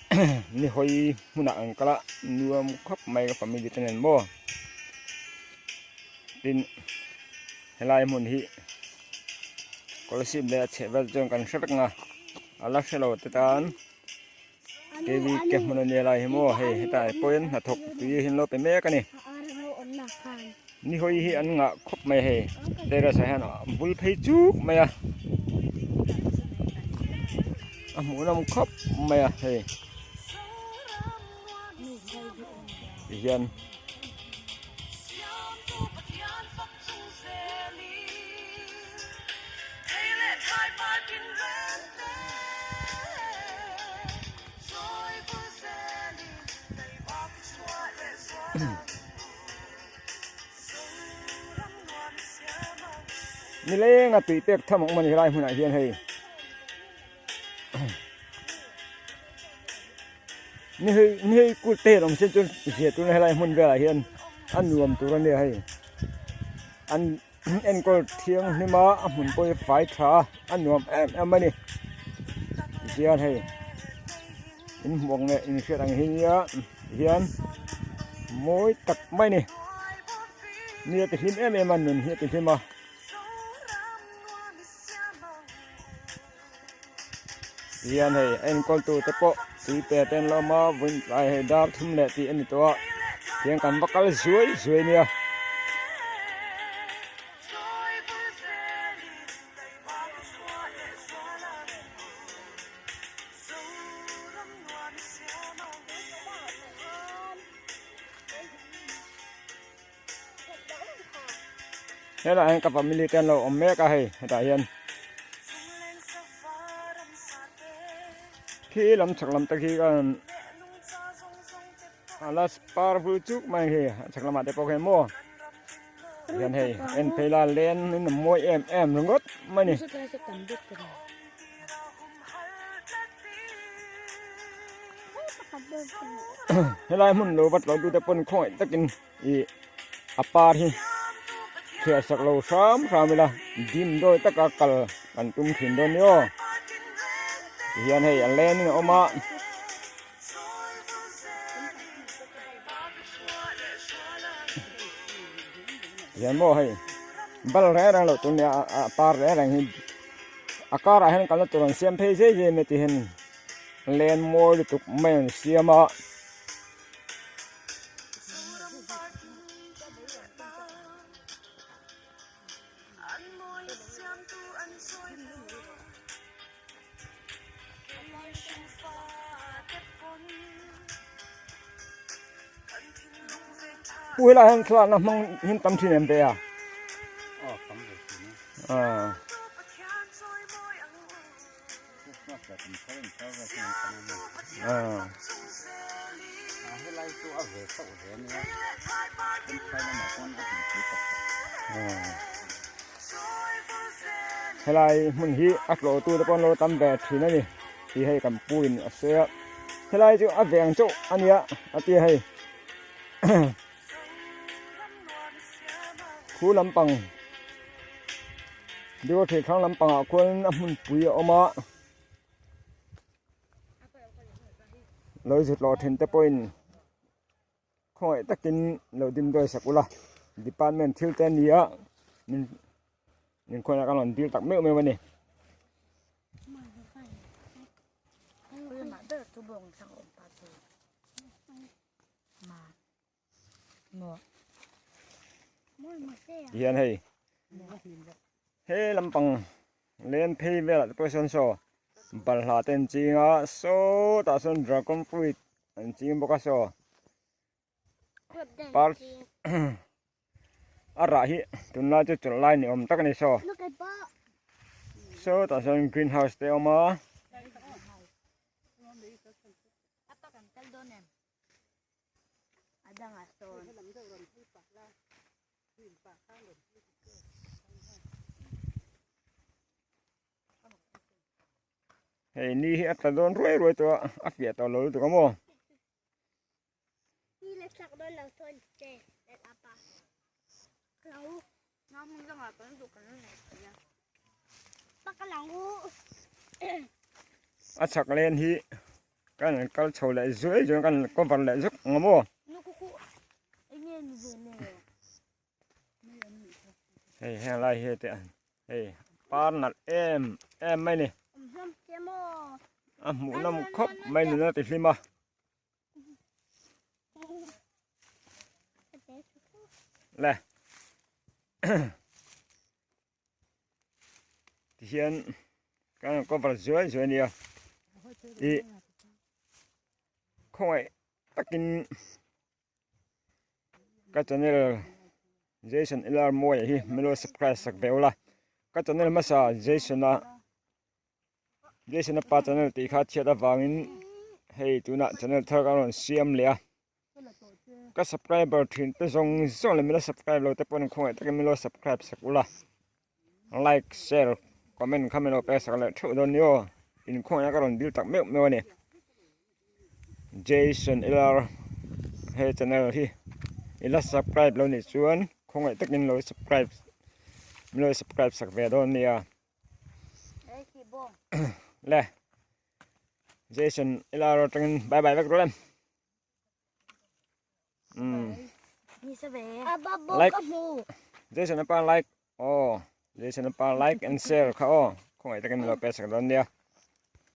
Ni hawi hmunah an kal a nuam khawp mai ka family te nen maw tin helai hmun hi Kolasib leh a chheh vel chuan kan hre vek ang a a la hre lo te tan kv ke hmun a nia lai hi maw hei hetah pawhin hnathawk tui hi an lo pe mek a ni ni hawi hi an ngah khawp mai hei terrace ah hian a bul phei chuk mai a. A hmuhnawm khawp mai a hei ti hian nileng a tui pek tham a awm a ni helai hmunah hian hei. Ni hei ni hei kut te hian awm se chuan zia tur helai hmun velah hian a nuam tur a nia hei an enkawl thianghlim a a hmun pawh hi fai tha a a nuam em em a ni tihian hei in hmuh ang leh in hriat ang hi nia hian mawi tak mai a ni mi a ti hlim em em a nun hi a ti hlim a. Hian hei a enkawl tu te pawh tui pe te an lo awm a vawiin tlai hei dar thum leh tih a ni tawh a tiang kan va kal zuai zuai nia. Helaiah hian ka family te an lo awm mek a hei hetah hian khi lam chhak lam te khi khan a la par vul chuk mai a ni a chhak lamah te pawh khian maw hian hei en phei la len in a mawi em em ringawt mai a ni. Helai hmun lo va tlawh tute pawn khawngaih takin ih a par hi chhiah sak lo hram hram ila dim dawi taka kal kan tum thin dawn ni aw tihian hei a len in a awm a. Tihian maw hei bal reng reng loh tur nia a par reng reng hi. A karah hian kalna tur an siam phei zei zei mai tih hian len mawi lutuk mai an siam a. Pu helai hian thlalakna hmang hin tam thin em ve a? Helai hmun hi a tlawh tu te pawh an lo tam ve thin a ni tih hei kan pu in a sawi a helai chu a veng chauh a nia a ti a hei. Khu lampang Dua thei thlang lampangah khuan a hmunpui a awm a lo zut lawh thin te pawhin khawngaih takin lo dim dawi sak ula department thil te a ni a min min khawngaih a kan rawn dil tak meuh meuh a ni. Hian hei he lampang len phei velah te pawh sawn saw balhla te an ching a sawtah sawn dragon fruit an ching bawk a saw par a rah hi tunlai chu chawlh lai ni awm tak a ni saw sawtah sawn green house te a awm a. Hei ni hi a tla dawn ruai ruai tawh a a fiah tawh lo lutuk a maw. A chhak len hi. Kan kal chho leh zuai zuai kan cover leh zuk ang maw. Hei heng lai hi te hei par nalh em em mai ni. A hmuh nawm khawp mai nuna ti hlim a. Le. Tihian kan cover zuai zuai ania ih khawngaih takin ka channel Jason L R Mawia hi min lo subscribe sak ve ula ka channel hmasa Jason a Jason a pa channel tih kha chhiat avangin hei tunah channel thar ka rawn siam leh a. Ka subscriber thin te zawng zawng leh mila subscribe lo te pawhin khawngaih takin min lo subscribe sak ula like share comment kha min lo pek sak leh theuh dawn ni aw in khawngaihna ka rawn dil tak meuh meuh a ni Jason LR he channel hi ila subscribe lo nih chuan khawngaih takin lo subscribe min lo subscribe sak ve dawn nia le Jason LR atangin bye bye vek rawh le. Like Jason apa like oh Jason apa like and share kha aw khawngaih takin min lo pe sak dawn nia.